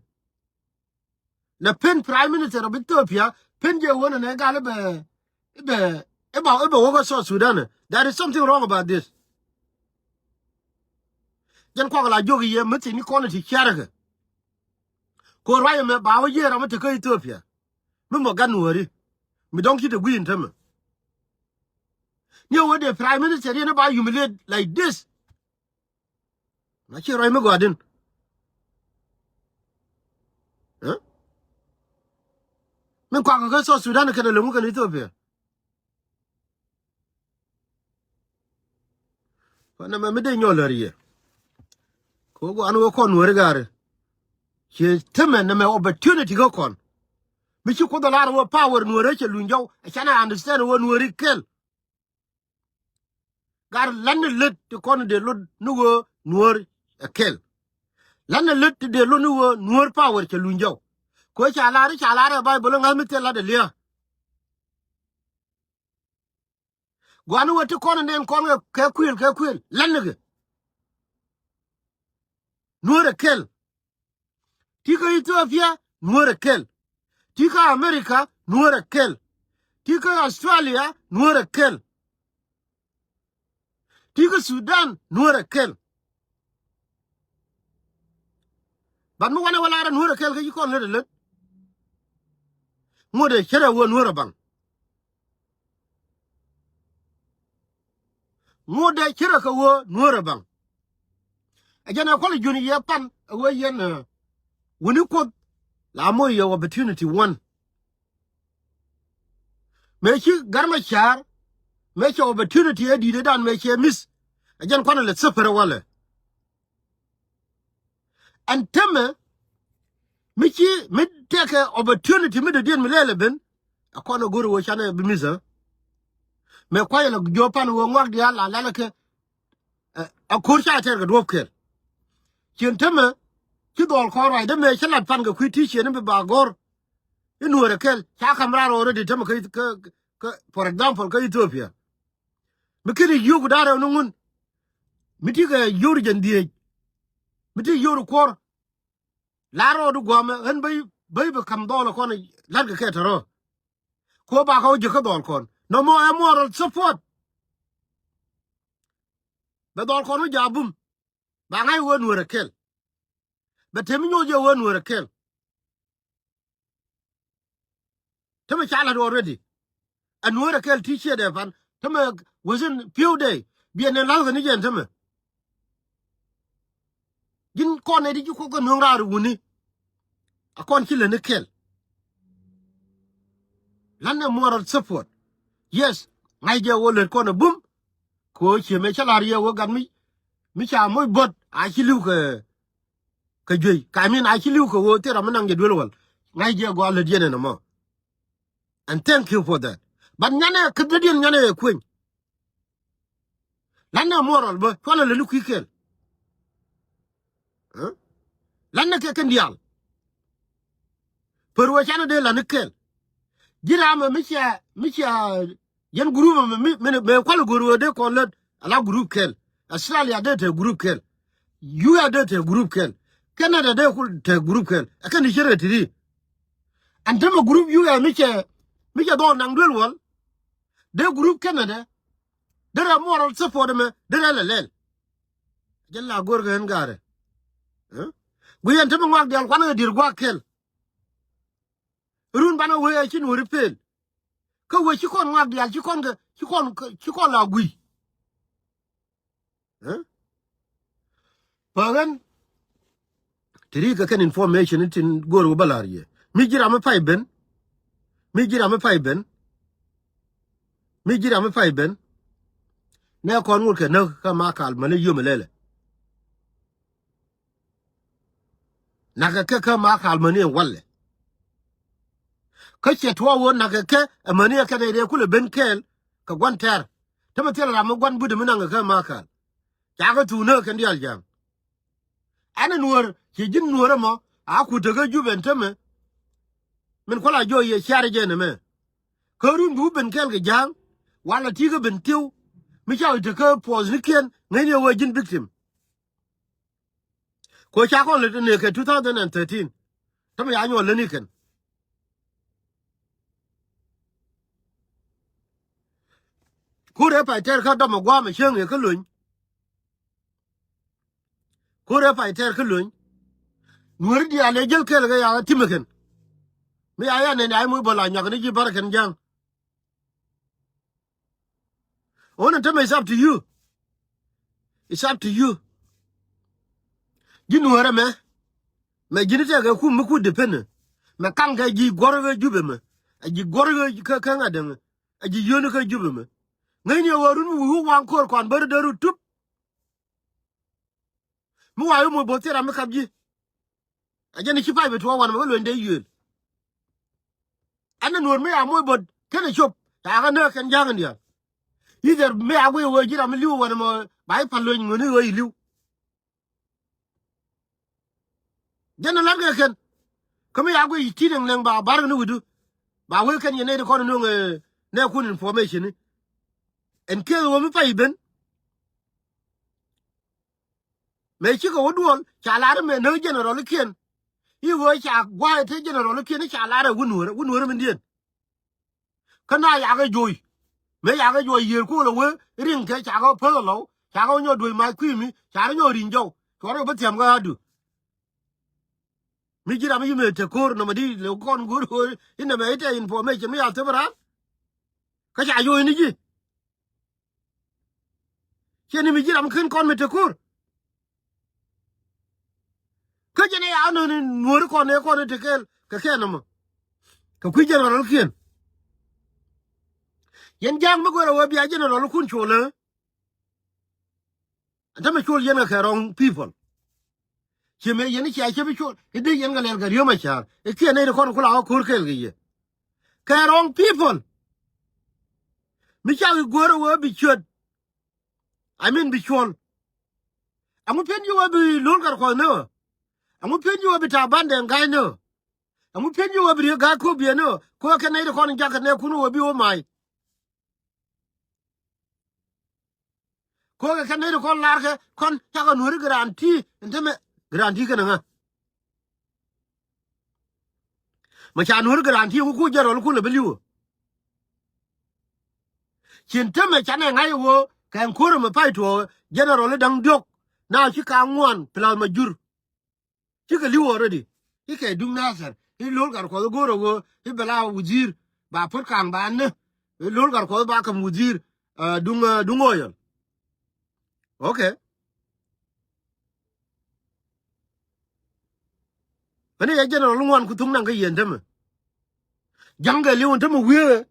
Lɛ pen Prime Minister of Ethiopia, pen jɛ ɣöö nɛnɛ gal ibɛ, ibɛ, ibɛ, ibɛ wä kä South Sudan. There is something wrong about this. Jɛn kuak la jiök i̱ yɛ mi thi̱n ni kɔn ti ciaräkɛ. Kɛ ɣöö ruac ɛmɛ ba wä jiɛɛr ram mi te kä Ethiopia. Mi mɔ gat Nuääri. Mi dɔ̱ŋ ci te gui̱i̱n tämɛ. Ni ɣöö dee Prime Minister yɛn i̱ ba humiliate like this. Na ci ruac mi gɔaa din. Ɛ? Min kuak kä South Sudan kɛn a leŋu kɛn Ethiopia. Kɔn nɛmɛ mi dee nyɔl lär yɛ. Kɛ ɣöö gua̱a̱n ɣöö kɔn Nuääri gaari. Ciɛ tämɛ nɛmɛ opportunity kä kɔn. Mi ci Kuoth ɛ lar ɣöö power Nuääri cɛ luny jɔw. Ɛ canɛ understand ɣöö Nuääri kɛl. Gar la̱t ni lät ti kɔn dee lot ni ɣöö Nuäär ɛ kɛl. La̱t ni lät ti dee lot ni ɣöö Nuäär power cɛ luny jɔw. Kɛ ɣöö ca lar, ca lar ɛ Baibol ŋa̱th mi thil la̱t ɛ lia̱a̱. Gua̱n ni ɣöö ti kɔn in den kɔn kɛ, kɛ kuël, kɛ kuël. La̱t ni kɛ. Nuäär ɛ kɛl. Ti kä Ethiopia, Nuäär ɛ kɛl. Ti kä America, Nuäär ɛ kɛl. Ti kä Australia, Nuäär ɛ kɛl. Ti kä Sudan, Nuäär ɛ kɛl. But mi wanɛ wä lar ɛ Nuäär ɛ kɛl kä ci kɔn lät ɛ lät. Ŋot ɛ cärɛ ɣöö Nuäär ɛ baŋ. Ŋot dee ci rɛ kɛ ɣöö Nuäär ɛ baŋ. Ɛ jɛn ɛ kual jun yɛ pan ɛ ɣöö yɛn, ɛ, wuni Kuoth la moc yɛ opportunity one. Mëë ci Gat Macar, mëë cɛ opportunity ɛ di̱t ɛ dan mëë cɛ miss. Ɛ jɛn kuan ɛ lɛ thäpär ɛ walɛ. Ɛn tämɛ mi ci, mi tekɛ opportunity mi dɔ̱diɛn mi lɛl ɛ ben. Ɛ kɔn ɛ go̱r ɛ ɣöö canɛ bi miss ɛ. Mëë kuay ɛ lɛ jiɔ pan ɛ ɣöö ŋɔak diaal la lɛl ɛ kɛ. Ɛ, ɛ ko̱r ca tɛr kɛ duɔ̱p kɛl. Cien tämɛ ci dhɔl kɔn ruacdä mëë ci lat pan kɛ kui̱ ti cien i̱ bi ba gɔ̱r. I̱ Nuäär ɛ kɛl ca ka̱m raar already tämɛ kä, kä, kä, for example, kä Ethiopia. Mi kini yio̱k da̱rɛ ni ŋun. Mi ti kɛ yio̱k jɛn dhieec. Mi ti yio̱k kuɔr. La̱r rɔɔdu gua̱a̱mɛ ɣän bäy, bäy bi ka̱m dhɔl kɔn la̱tkɛ kɛ tärä. Ko ba kä wä jiäk kä dhɔl kɔn. Nɔmɔ ɛ moral support. Bɛ dhɔl kɔn wä ja̱ bum. Ba ŋa̱c wä Nuäär ɛ kɛl. Bɛ temi nyoth jɛ wä Nuäär ɛ kɛl. Tämɛ ca la̱t already. Ɛ Nuäär ɛ kɛl ti ciɛ dee pan. Tämɛ within few day. Biɛ nɛ la̱th ni jɛn tämɛ. Ji̱n kɔn ɛ di ji̱ kuɔk kɛ nuɔ̱ŋ raar wuni. A kɔn ci lät ni kɛl. La̱t nɛ moral support. Yes. Ŋa̱c jɛ wä lät kɔn ɛ bum. Kɛ ɣöö ciɛ mëë cä la̱r yɛ wä gat mi. Mi ca moc buɔ̱t a ci li̱w kɛ, kɛ juey. Ka min a ci li̱w kɛ ɣöö thil ram mi naŋ jɛ duel wäl. Ŋa̱c jɛ gɔaa lät yɛn ɛn ɛmɔ. And thank you for that. But nyanɛ kä dädiɛn nyanɛ ɛ kueny. La̱t nɛ moral bä cualɛ lät ni kui̱ kɛl. Ɛ? La̱t nɛ kɛ kɛn diaal. Pär wä canɛ dee la̱t ni kɛl. Ji̱ ram ɛ mi cia, mi cia yɛn group ɛ mi, mi, mi, mi kual group ɛ dee kɔn lät ala group kɛl. Australia dee te group kɛl. U S dee te group kɛl. Canada dee kul te group kɛl. Ɛ kɛn i̱ cɛ rɛ ti̱ti̱. Ɛn tämɛ group U S mi cɛ, mi cɛ dhɔɔn naŋ duel wäl. Dee group Canada. Derɛ moral support mɛ derɛ lɛ lɛl. Jɛ la go̱r kɛ ɣän gaarɛ. Ɛ? Gui yɛn te mi ŋuak diaal kuanɛ kɛ dier guak kɛl. Run banɛ wee ɛ ci Nuɔri pel. Kä wee ci kɔn ŋuak diaal ci kɔn kɛ, ci kɔn, ci kɔn la gui. Ɛ? Pä ɣän Ti ri kɛ kɛn information tin go̱o̱r wä bä la̱r yɛ. Mi ji̱ ram mi pay ben. Mi ji̱ ram mi pay ben. Mi ji̱ ram mi pay ben. Nɛ kɔn ŋot kɛ näk kä Makal mäni yom lɛlɛ. Nakä kɛ kä Makal mäni ɛn walɛ. Kä cɛ tuɔɔk wä nakä kɛ ɛ mäni ɛ kɛn ɛ rɛɛ kulɛ ben kɛɛl kɛ gua̱n tɛr. Tämɛ thilɛ ram mi gua̱n but mi naŋ kɛ kä Makal. Cakɛ thuk näk kɛn diaal ja̱a̱ŋ. Ɛn ɛ nuɔ̱ɔ̱r ci ji̱n nuɔ̱ɔ̱r ɛmɔ a kut tekä Jubɛ ɛn tämɛ. Min kuala jɔɔc yɛ ciaar jɛ nɛmɛ. Kä run bi wä ben kɛɛl kɛ ja̱a̱ŋ. Walɛ ti̱i̱ kä ben thi̱ew. Mi ca wi̱c tekä puɔthnikiɛn ŋäcni ɛ wee ji̱n victim. Ko ca kɔn lät ni kɛ two thousand and thirteen. Tämɛ ya nyuɔl läni kɛn. Kurɛ pay tɛr kä dɔmɔ gua̱a̱mɛ cieŋ yɛ kä lony. Kurɛ pay tɛr kä lony. Nuɔ̱ri diaal ɛ jäl kɛl kɛ ya timɛ kɛn. Mi ya ya nɛn ya moc bä la nyuak ni ji̱ bär kɛn ja̱a̱ŋ. Ɣän ɛn tämɛ, it's up to you. It's up to you. Ji̱ nuɔ̱ɔ̱rä mɛ. Mɛ ji̱n tɛkɛ kum mi kut dependent. Mɛ kaŋ kɛ ji̱ guɔ̱r ɣä Jubɛ mɛ. Ɛ ji̱ guɔ̱r ɣä kä kä ŋa̱t däŋ. Ɛ ji̱ yio̱n kä Jubɛ mɛ. Ŋäcni ɛ ɣöö run mi wi̱i̱ wä waŋ ko̱r kɔn bä rut dee rut tup. Mi wa i̱ moc bo̱th thil ram mi kap ji̱. A jɛn i̱ ci pay bi tuɔɔk wanɛ mɛ kä lueny dee yuëël. Ɛn ni nuɔ̱ɔ̱r mi a moc bo̱th kɛnɛ cop ca kä nääk kɛn ja̱a̱ŋ in diaal. Either mi a guiy wee ji̱ ram mi li̱w wanɛ mɛ ba i̱ pal lueny ŋuni ɣöö i̱ li̱w. Jɛn in la̱t kɛ kɛn kä mi a guiy ti̱i̱t ɛŋ lɛŋ ba bar kɛn i̱ wi̱du. Ba wee kɛn yɛn nɛy ti kɔn in nuɔ̱ŋ nɛɛkun information i̱ ɛn keth ɣöö mi pay i̱ ben. Mëë cikɛ wä duɔl ca lar mɛ näk general ikiɛn. I̱ ɣöö ca gua̱a̱c te general ikiɛn i̱ ca lar ɛ wä nuɔ̱ɔ̱rä wä nuɔ̱ɔ̱rä mindiɛn. Kä na yakɛ jo̱o̱c mëë yakɛ juɔc yiëër kulɛ wee riŋkɛ cakɛ päth ɛlɔw cakɛ wä nyɔk duec mac kui̱mi ca rɔ nyɔk ri̱ny jɔw cuɔrɛ bä thia̱m kä adu. Mi ji̱ ram i̱ mɛ te ko̱r nɔmɔ di lɛ kɔn go̱o̱r ɣöö inɛ mɛ itɛ information mi ya thep raan. Kä ca jo̱o̱c ni ji̱. Ciɛ ni mi ji̱ ram ken kɔn mi te ko̱r. Kä jɛn ɛ ya nööni nuɔ̱ɔ̱ri kɔn ɛ kɔn ɛ te kɛɛl kɛ kɛn nɔmɔ. Kɛ kui̱ general kiɛn. Yɛn ja̱a̱ŋ mi gör ɛ wee bia general kun cuɔl ɛ. Ɛn tämɛ cuɔl yɛn kɛ kɛ wrong people. Ciɛ mëë yɛn i̱ cia cä bi cuɔl i̱ dee yɛn kɛ lɛl kɛ Riek Machar i̱ kiɛ nɛy ti kɔn kula ɣä ko̱r kɛɛl kɛ yɛ. Kɛ wrong people. Mi ca i̱ guäär ɛ wee bi ciöt. I mean bi cuɔl. Ɛŋu pi̱n ji̱ wee bi Lo̱l Gatkuɔth ni ɣä? Ɛŋu pi̱n ji̱ wee bi Taban Deng Gai ni ɣä? Ɛŋu pi̱n ji̱ wee bi Riek Gai Kok biɛ ni ɣä? Kɛ ɣöö kɛ nɛy ti kɔn jakä nɛɛkun wee bi wä mac. Kɛ ɣöö kɛ nɛy ti kɔn larkɛ kɔn cakɛ nuɔ̱ri guarantee ɛn tämɛ guarantee kɛnɛ ŋa? Mɛ ca nuɔ̱ri guarantee wä ku jɛ rɔl kun lɛ bi li̱wä. Cin tämɛ canɛ ŋa̱c ɣöö kɛ ɛn ko̱r ɛmɛ pay tuɔɔk jɛn rɔl i̱ da̱ŋ diɔ̱k na ci ka ŋuan plus ma jur. Cikɛ li̱w already. I̱ kɛ duŋ Nasir i̱ Lo̱l Gatkuɔth i̱ go̱o̱r ɛ ɣöö i̱ bɛ la wudhiir ba Puɔ̱t Ka̱a̱ŋ ba nä. I̱ Lo̱l Gatkuɔth ba käm wudhiir duŋ duŋ Oyɔl. Okay. Ɣän i̱ yɛ general ŋuan ku thuŋ naŋ kä yɛn tämɛ. Ja̱ŋ kɛ li̱w ɛn tämɛ wieeɛ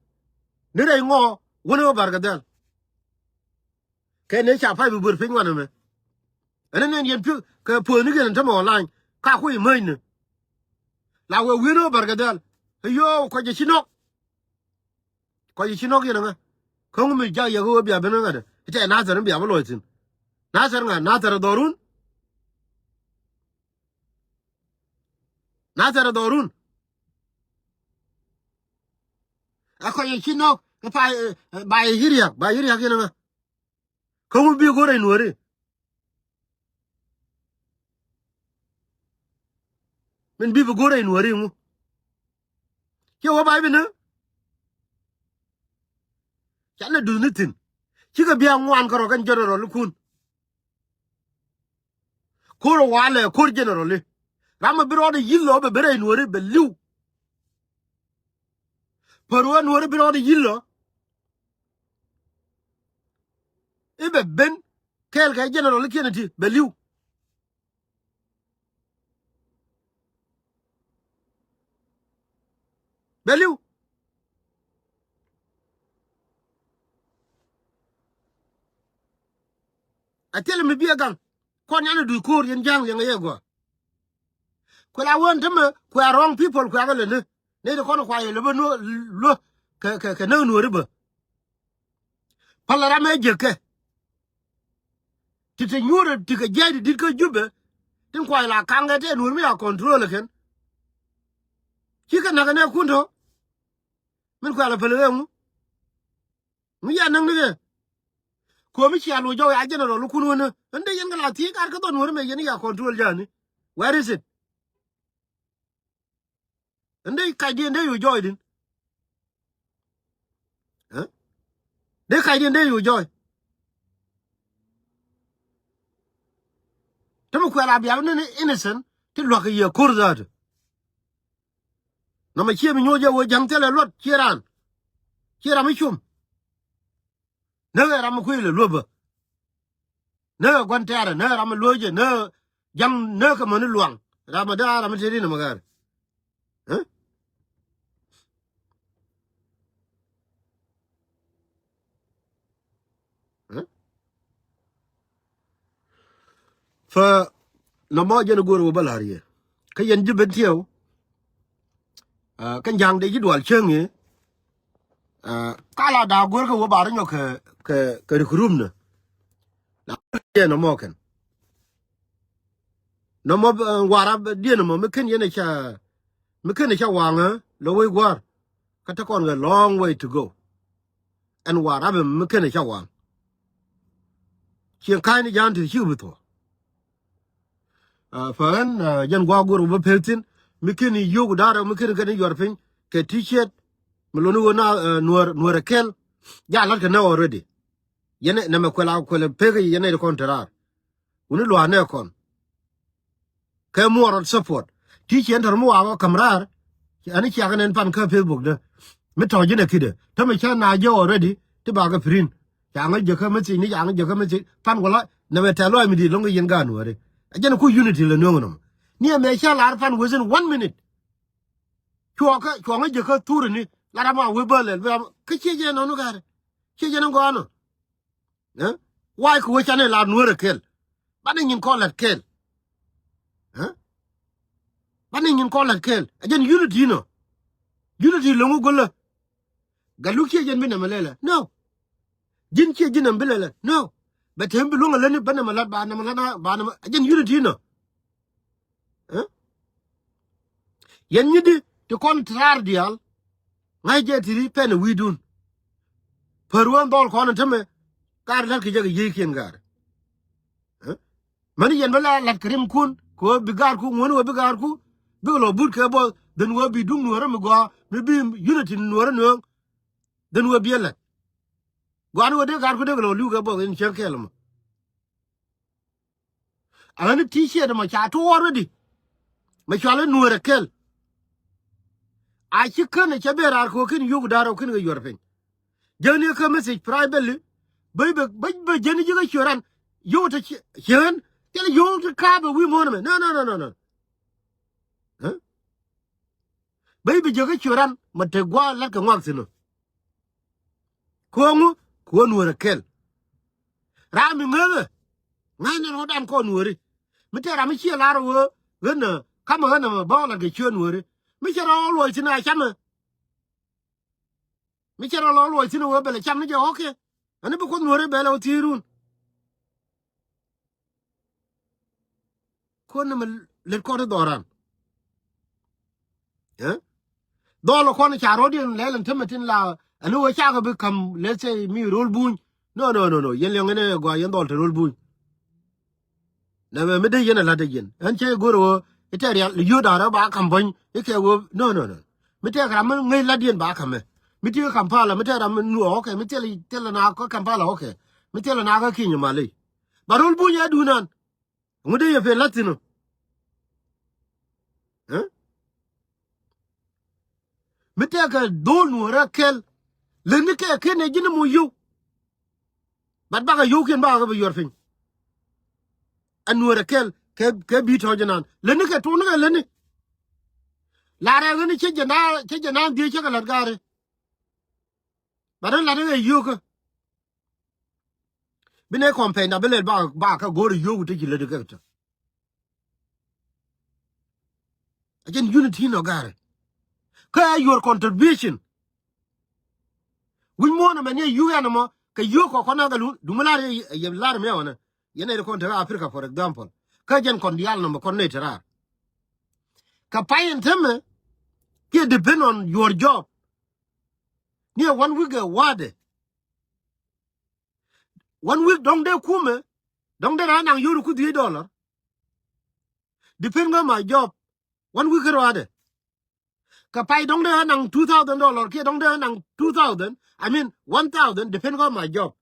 ni rɛy ŋɔ wänɛ wä Barkadhɛl. Kɛ nɛ ca pay bi buer piny wanɛ mɛ. Ɛn nɛn yɛn pi̱ kɛ puɔ̱thni kɛn tämɛ online ka kui̱ mäcni. La wee wi̱n ɣä Barkadhɛl. Ɛ yoo kɔc ɛ ci nɔk. Kɔc ɛ ci nɔk yɛn ɛ ŋä. Kä ŋu mi jak yɛ ɣä wee bia ben ŋä ŋa̱t ɛ tɛ Nathɛr in bia bä lɔc thi̱n. Nathɛr ŋa̱t Nathɛr ɛ dhɔrun. Nathɛr ɛ dhɔrun. Ɛ kɔc ɛ ci nɔk ɛ pay ba yɛ ci ria̱k ba yɛ ci ria̱k yɛn ɛ ŋä. Kä ŋu bi go̱r rɛy nuɔ̱ɔ̱ri? Min bi bi go̱r rɛy nuɔ̱ɔ̱ri ŋu? Ciɛ wä bay bi ni. Canɛ duth ni thi̱n. Cikɛ bia ŋuan kärɔ kɛn general ikun. Ko̱r ɛ walɛ ko̱r general i̱ ram ɛ bi rɔɔdɛ yi̱th lɔ bɛ bi rɛy nuɔ̱ɔ̱ri bɛ li̱w. Pär wä nuɔ̱ɔ̱ri bi rɔɔdɛ yi̱th lɔ. I̱ bɛ ben kɛɛl kɛ general ikiɛn iti bɛ li̱w. Bɛ li̱w. A thilɛ mi bi a gaŋ. Kɔn yan a duc ko̱o̱r yɛn ja̱a̱ŋ liɛŋ a yɛ gɔaa. Kuɛ la wän tämɛ kuɛ a wrong people kuɛ a kɛ lɛ ni. Ni ti kɔn kua yɛ lɛ bä nuɔ luä kɛ kɛ kɛ näk nuɔri bä. Pal ram ɛ jiäk kɛ. Ti te nyuur ti kɛ jiac ti dit kä Jubɛ. Tin kuay la kaŋ kɛ tɛ nuur mi a control kɛn. Ci kɛ nak kɛ nɛ kun tɔ. Min kuɛ la päl kɛ ŋu. Mi ya näk ni kɛ. Kuɔ mi cia lu jɔw ya general kun wänä. Än dee yɛn kɛ la thiec kar kä dhɔn nuur mɛ yɛn ya control jani. Where is it? Än dee kacdiɛn dee yu jɔɔy din. Ɛ? Dee kacdiɛn dee yu jɔɔy. Te mi kuɛl a biaw ni innocent ti luak kɛ yɛ ko̱r dhaat. Nɔmɔ cie mi nyuɔc jɛ wee ja̱ŋ thilɛ luɔt cie raan. Cie ram mi cum. Näk ɛ ram mi kui̱ lɛ luäpä. Näk ɛ gua̱n tɛ̈rɛ, näk ɛ ram mi luäcɛ, näk ɛ ja̱ŋ, näk ɛ mäni luaŋ. Ram mi dee a ram mi tëëdi nɔmɔ gɛr. Ɛ? Ɛ? Fa nɔmɔ jɛn go̱o̱r wä bä la̱r yɛ. Kä yɛn ji̱ ben tiɛw. Kä ja̱ŋ dee ji̱ dual cäŋ i̱. Ka la da̱a̱ guer kä wä ba rɔ nyɔk kɛ kɛ kɛ rik rum nä. La jɛ nɔmɔ kɛn. Nɔmɔ warap diɛn nɔmɔ mi ken yɛn ca mi ken ca waŋä lɔ wec gua̱a̱r. Kä te kɔn kɛ long way to go. Ɛn warap mi ken ca waŋ. Cieŋ ka̱ny ni ja̱a̱n ti ci bi thuɔ̱k. Fa ɣän jɛn gua̱a̱k go̱r wä bä pek thi̱n mi ken i̱ yio̱k da̱rä mi ken kɛn i̱ yuɔr piny kɛ T-shirt mi loni ɣöö na nuäär nuäär ɛ kɛl. Ja la̱t kɛ nɛ already. Yɛn nɛmɛ kuɛl a kuɛl pek yɛn nɛ kɔn te raar. Wuni lua̱a̱ nɛ kɔn kɛ muɔr rɔt support. T-shirt tɔr mi wakä ka̱m raar. Ani ciakä nɛn pan kä Facebook dä mi tɔ̱ ji̱n ɛ kidɛ tämɛ cä na jɛ already ti bakɛ print. Ca ŋäc jäkä message ni ca ŋäc jäkä message pan wala nɛmɛ tɛ̈th lɔac mi di̱i̱t lo̱ŋ kɛ yɛn gaat nuääri. A jɛn ku unity lɛ nueŋ nɔmɔ ni ɛmɛ ca lar pan within one minute. Cuɔkä cuɔkä jäkä thurä ni la ram a wee bä lɛl kä ciec jɛ nɔnu gaat. Ciec jɛ ni gɔaa nɔ. Why kɛ wee canɛ lar nuäär ɛ kɛl. Banɛ nyin kɔn la̱t kɛl. Banɛ nyin kɔn la̱t kɛl a jɛn unity nɔ. Unity lo̱ŋ wä go̱lä. Gat luk ciec jɛn bi nɛmɛ lɛlɛ no. Ji̱n ciec ji̱n nɛm bi lɛlɛ no. Bɛ tem bi luäŋ a lätni bä nɛmɛ la̱t ba nɛmɛ la̱t ba nɛmɛ a jɛn unity nɔ. Yɛn nyi di ti kɔn ti raar diaal. Ŋa̱c jɛ ti ri pɛn ɛ wi̱i̱dun. Pär wä dhɔl kɔn tämɛ. Kaar la̱t kɛ jɛ kɛ yiëëkiɛn gaar. Mäni yɛn bä la la̱t kɛ rimkun kɛ wä bi gaarku ŋuäni wä bi gaarku. Bikɛ lɔ but kɛ bɔth dhän wä bi duŋ nuäärä mi gɔaa mi bi unity nuäärä nuäŋ. Dhän wä bi ɛ la̱t. Gɔaa ni wä dee gaarku dee kɛ lɔ li̱w kɛ bɔth in cäŋ kɛɛl mɔ. Aɣäni T-shirt mɔ ca tuɔɔr wädi. Mɛ cual i̱ nuäär ɛ kɛl. A ci kän ɛ cɛ ben raar kɛ ɣöö ken yio̱k da̱r ɛ ken kɛ yuɔr piny. Jäni kä message privately. Bä bä bä jäni ji̱ kä ciöran. Yio̱k te cieen thilɛ yio̱k te ka̱a̱p ɛ wi̱i̱ muɔ̱ɔ̱n ɛmɛ no no no no no. Bä bi jäkä ciöran mɛ te gua̱a̱ la̱t kɛ ŋuak thi̱n ɔ. Kuɔ̱ŋu kuɔ nuäär ɛ kɛl. Ram mi ŋäthä ŋa̱cnɛ rɔ̱dan kɔn nuääri. Mi tëë ram mi ciɛ lar ɣöö ɣän ɛ ka̱mä ɣän ɛmɛ bä ɣä la̱t kɛ ciöön nuääri. Mi cɛ rɔ luɔc thi̱n a camɛ. Mi cɛ rɔ lɔ luɔc thi̱n ɣöö bɛlɛ cam ni jɛ ɣɔ̱kiɛ. Ɛn bi kuoth nuääri bɛlɛ ɣä thi̱i̱run. Kuɔn ni mi lät kɔn i̱ dhɔran. Dhɔl kɔn ca rɔ̱diɛn lɛl ɛn tämɛ tin la ɛn wee cakɛ bi ka̱m let's say mi ro̱l buny. No no no no yɛn liɛŋ ɛn ɛ gɔaa yɛn dhɔl te ro̱l buny. Nɛ mɛ mi dee yɛn ɛ la̱t ɛ yɛn ɛn cɛ go̱r ɛ ɣöö i̱ tɛk rial yio̱o̱t da̱rä ba ka̱m buɔ̱ny i̱ kɛ ɣöö no no no. Mi tɛk ram mi ŋäc la̱tdiɛn ba ka̱mɛ. Mi ti kä Kampala mi tɛk ram mi nuɔɔk ɔkɛ mi thilɛ thilɛ naak kä Kampala ɔkɛ. Mi thilɛ naak kä Kenya maley. Ba ro̱l buny ɛ duun an. Ŋut dee yɛ pen la̱t thi̱n ɔ. Mi tɛkɛ dho̱o̱l nuɔ̱ɔ̱rä kɛl. Lätni kɛ ken ɛ ji̱n ɛmɔ yio̱w. Bat bakɛ yio̱wkiɛn bakɛ kɛ bi yuɔr piny. Ɛ nuɔ̱ɔ̱rä kɛl kɛ kɛ bi tɔ̱ɔ̱c ɛnan lätni kɛ tuɔ̱ɔ̱nikɛ lätni. Lar ɛ ɣän cä jɛ na, cä jɛ na dhiec cä kɛ la̱t gaari. Ba ri la̱t ɛ ɣä yio̱o̱kä. Bi nɛ kɔmpɛny da bi lɛl ba, ba kä go̱o̱r yio̱o̱k ti ci lät kɛ tɔ. A jɛn unity nɔ gaari. Kä ɛ your contribution. Wi̱c muɔ̱ɔ̱n ɛmɛ ni ɛ yio̱o̱k ɛn ɛmɔ kɛ yio̱o̱k kɔ kɔn ɛ kɛ lun. Duŋ mi lar yɛ, yɛ lar mi ɛ wänɛ. Yɛn ɛ ri kɔn te Africa, for example. Kä jɛn kɔn diaal nɔmɔ kɔn ni te raar. Kɛ pay in tämɛ kiɛ depend on your job. Ni ɛ one week ɛ wa̱a̱dɛ. One week dɔ̱ŋ dee kumɛ, dɔ̱ŋ dee raan naŋ yio̱w ku dhiec dollar. Depend on my job. One week kɛ ruaadɛ. Kɛ pay dɔ̱ŋ dee naŋ two thousand dollar kiɛ dɔ̱ŋ dee naŋ two thousand, I mean one thousand, depend on my job.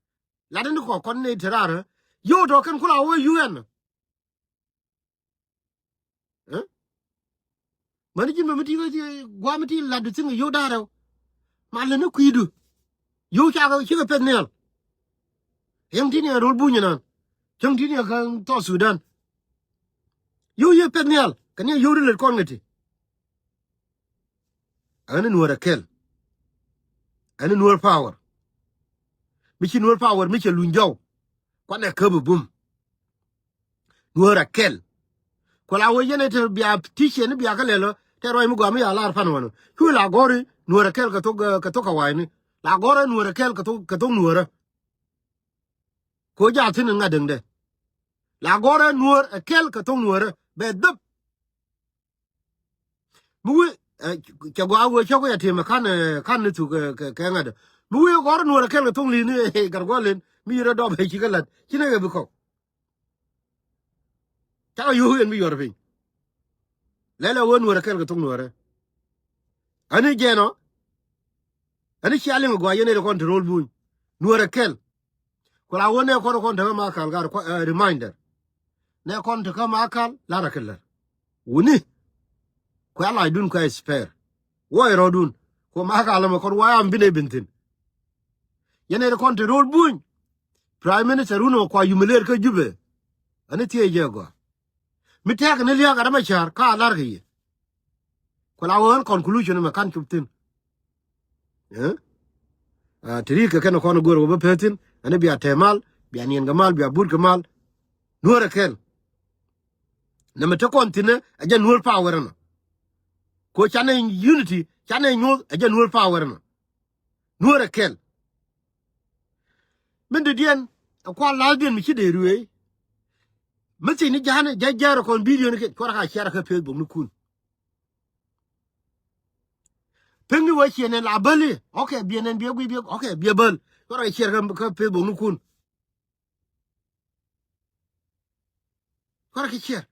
Lat ni kɔ kɔn ni te raar. Yio̱w tɔ kɛn kula wä U N. Ɛ? Mäni ji̱n bɛ mi ti, gua̱a̱ mi ti lat di thi̱n kɛ yio̱w da̱rɛ. Ma lɛ ni kui̱du. Yio̱w cakɛ cikɛ peth nhial. Yäŋ ti ni ɛ ro̱l buny nan. Cäŋ ti ni ɛ kä South Sudan. Yio̱w yɛ peth nhial kɛ ni ɛ yio̱w di lät kɔn kɛ ti. Ɛn ni Nuäär ɛ kɛl. Ɛn ni Nuäär power. Mi ci Nuäär power mi cɛ luny jɔw. Kuanɛ käp ɛ bum. Nuäär ɛ kɛl. Ku la wee yɛn ɛ te bia ti ciɛ ni bia kä lɛl ɔ tɛ ruac mi gɔaa mi ya lar pan wanɔ. Cu la gɔri Nuäär ɛ kɛl kɛ thok, kɛ thok kɛ wa̱i̱ni. La gɔrɛ Nuäär ɛ kɛl kɛ thok, kɛ thok Nuäärä. Ko jaa thi̱n ŋa̱t däŋdɛ. La gɔrɛ Nuäär ɛ kɛl kɛ thok Nuäärä bɛ dhäp. Mi wi̱i̱, ɛ, cɛ gɔaa wee cɔk ya tim ɛ ka̱n, ɛ, ka̱n ni thuk, ɛ, kɛ, kɛ ŋa̱t. Mi wi̱i̱ gɔrɛ Nuäär ɛ kɛl kɛ thok li̱i̱ni, ɛ, gat gua̱l in mi yirɛ dɔp ɛ cikɛ la̱t ci nɛ kɛ bi kɔk. Cakɛ yio̱o̱k yɛn bi yuɔr piny. Lɛl ɛ ɣöö Nuäär ɛ kɛl kɛ thok Nuäärä. Ani jɛn ɔ. Ani cia liŋ ɛ gɔaa yɛn ɛ ri kɔn te ro̱l buny. Nuäär ɛ kɛl. Ku la ɣöö nɛ kɔn kɔn te ɣä ma kal gat, ɛ, reminder. Nɛ kɔn te kä ma kal lar ɛ kɛ lär. Wuni. Kuɛ lacdun kuɛ spare. Wä ɛ rɔ̱dun. Ku ma kal ɛmɛ kɔn wä am bi nɛ bin thi̱n. Yɛn ɛ ri kɔn te ro̱l buny. Prime Minister wun ɛ kua humiliate kä Jubɛ. Ani thiee jɛ gɔaa. Mi tɛk ni liak a ram a ca̱r ka a lar kɛ yɛ. Ku la wä ɣän conclusion mɛ kan cop thi̱n. Ɛ? A, te ri kɛ kɛn kɔn go̱r wä bä peth thi̱n, ɛn bia tɛ mal, bia niɛn kɛ mal, bia but kɛ mal. Nuäär ɛ kɛl. Nɛmɛ te kɔn thi̱n ɛ jɛ Nuäär power ɛnɔ. Ko canɛ unity, canɛ nyuɔth ɛ jɛ Nuäär power ɛnɔ. Nuäär ɛ kɛl. Min dɔ̱diɛn ɛ kual la̱thdiɛn mi ci dee ruëëc. Mi thi̱n ni ja̱a̱n ɛ jɛ jɛɛr ɛ kɔn video ni kɛ cuarɛ ka share kä Facebook ni kun. Pek ni wee ciɛ nɛn la bäl i̱. Ok, biɛ nɛn biɛ guiy biɛ, ok, biɛ bäl. Cuarɛ ka share kä, kä Facebook ni kun. Cuarɛ kɛ share.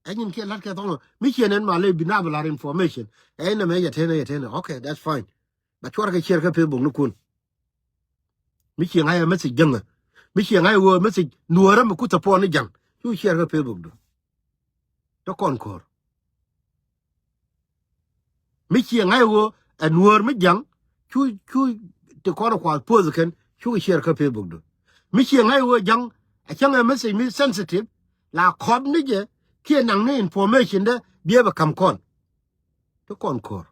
Ɛ nyin kiɛ la̱t kɛ thɔŋ mi ciɛ nɛn ma lɛ bi na bi lar information. Ɛ nɛmɛ yɛ tenɛ yɛ tenɛ. Ok, that's fine. But cuarɛ kɛ share kä Facebook ni kun. Mi ciɛ ŋa̱c ɛ message jäŋä. Mi ciɛ ŋa̱c ɛ ɣöö message Nuäärä mi kuth ɛ puɔn ni ja̱ŋ. Cu share kä Facebook du. Te kɔn ko̱r. Mi ciɛ ŋa̱c ɛ ɣöö ɛ Nuäär mi ja̱ŋ. Cu, cu ti kɔn ɛ kuath post kɛn. Cukɛ share kä Facebook du. Mi ciɛ ŋa̱c ɛ ɣöö ja̱ŋ. A cäŋ ɛ message mi sensitive. La kɔp ni jɛ. Kiɛ naŋ ni information dɛ. Biɛ bɛ ka̱m kɔn. Ti kɔn ko̱r.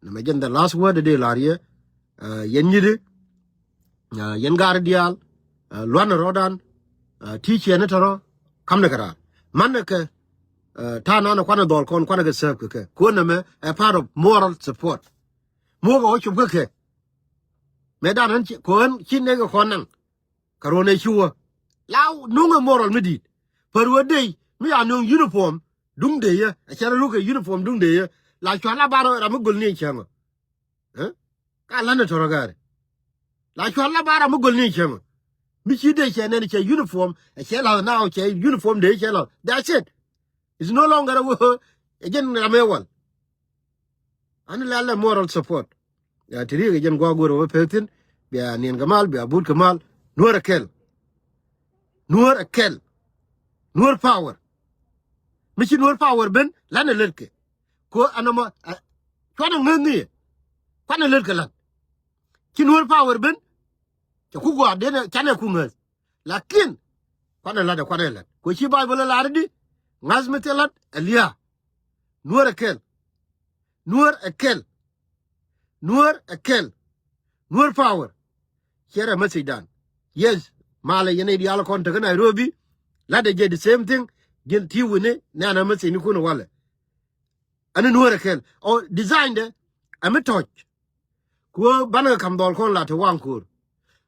Nɛmɛ jɛn the last word dee lar yɛ, ɛ, yɛn nyiti, ɛ, yɛn gaari diaal, ɛ, luanɛ rɔɔdan, ɛ, ti ciɛni tɔrɔ, kamnɛ kɛ raar. Manɛ kɛ, ɛ, ta̱a̱ nanɛ kuanɛ dhɔl kɔn, kuanɛ kɛ serve kɛ kɛ. Kuɔn nɛmɛ ɛ part of moral support. Muɔkɛ wä cop kä kɛ. Mɛ dan ɣän ci, kɛ ɣän ci nɛy kɛ kɔn naŋ. Kä ruɔ̱n ɛ ci wä. La nuŋ ɛ moral mi di̱i̱t. Pär wä dey mi ya nuŋ uniform duŋ dey yä. Ɛ cɛ rɔ luk ɛ uniform duŋ dey yä. La cual la bar ram mi göl ni cäŋ ɔ. Ɛ? Ka la̱t ni tɔrɔ gari. La cual la bar ram mi göl ni cäŋ ɔ. Mi ci dey cɛ nɛn cɛ uniform. Ɛ cɛ la̱th na ɔ cɛ uniform dey cɛ la̱th. That's it. It's no longer a wä. Ɛ jɛn ram ɛ wal. Ani la lɛ moral support. Ya ti ri kɛ jɛn gua̱a̱k go̱r wä pek thi̱n. Bia niɛn kɛ mal, bia but kɛ mal. Nuäär ɛ kɛl. Nuäär ɛ kɛl. Nuäär power. Mi ci Nuäär power ben, lanɛ lät kɛ. Ko anɔmɔ, ɛ, cuanɛ ŋäth ni yɛ. Kuanɛ lät kɛ lan. Ci Nuäär power ben, cɛ ku gua̱a̱k denɛ, canɛ ku ŋäth. Lakin, kuanɛ lat ɛ, kuanɛ lat. Ko ci Baibol ɛ lar di, ŋa̱th mi thil lat, ɛ lia̱a̱. Nuäär ɛ kɛl. Nuäär ɛ kɛl. Nuäär ɛ kɛl. Nuäär power. Ciɛ rɛ message dan. Yes. Malɛ yɛn nɛy diaal kɔn tekä Nairobi. Latdɛ jɛ the same thing. Ji̱n ti̱i̱ wi̱ni nɛn ɛ message ni kun walɛ. Ani nuäär ɛ kɛl ɔ design dɛ. Ɛ mi tɔc. Ku ɣöö banɛ kɛ ka̱m dhɔl kɔn la te waŋ ko̱r.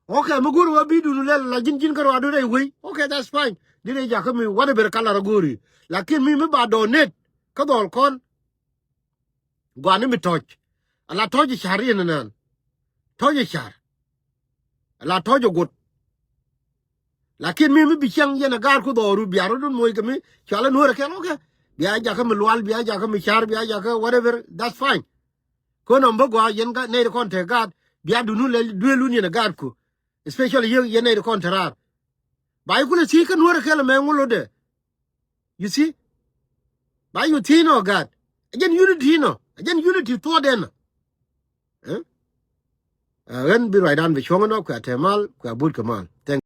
Okay, mi go̱o̱ri wä bi dun lɛl la ji̱n ji̱n kä ruaadu rɛy wei. Okay, that's fine. Di rɛy jakä mi whatever color go̱o̱ri. Lakin mi mi ba donate kä dhɔl kɔn. Guani mi tɔc. Ala tɔc i̱ car yɛn ɛnɛn. Tɔc i̱ car. Ala tɔc i̱ guot. Lakin mi mi bi cieŋ yɛn ɛ gaat ku dhɔru bia rɔ̱dun moc kɛ mi cualä nuäär ɛ kɛl, okay. Bia jakä mi lual, bia jakä mi car, bia jakä whatever, that's fine. Kön ɔm bä gɔaa yɛn gat nɛy ti kɔn te gaat bia dunu lɛ duelun yɛn ɛ gaatku. Especially yɛ yɛn nɛy ti kɔn te raar. Ba yi kulɛ thiec kä nuäär ɛ kɛl ɛmɛ ŋu lotdɛ. You see? Ba yi thiec nɔ gaat. Ɛ jɛn unity nɔ. Ɛ jɛn unity thuɔɔdɛ nɔ. Ɛ? Ɛ ɣän bi ruacdan bi cuɔ̱ŋ nɔ kuɛ te mal kuɛ but kɛ mal. Thank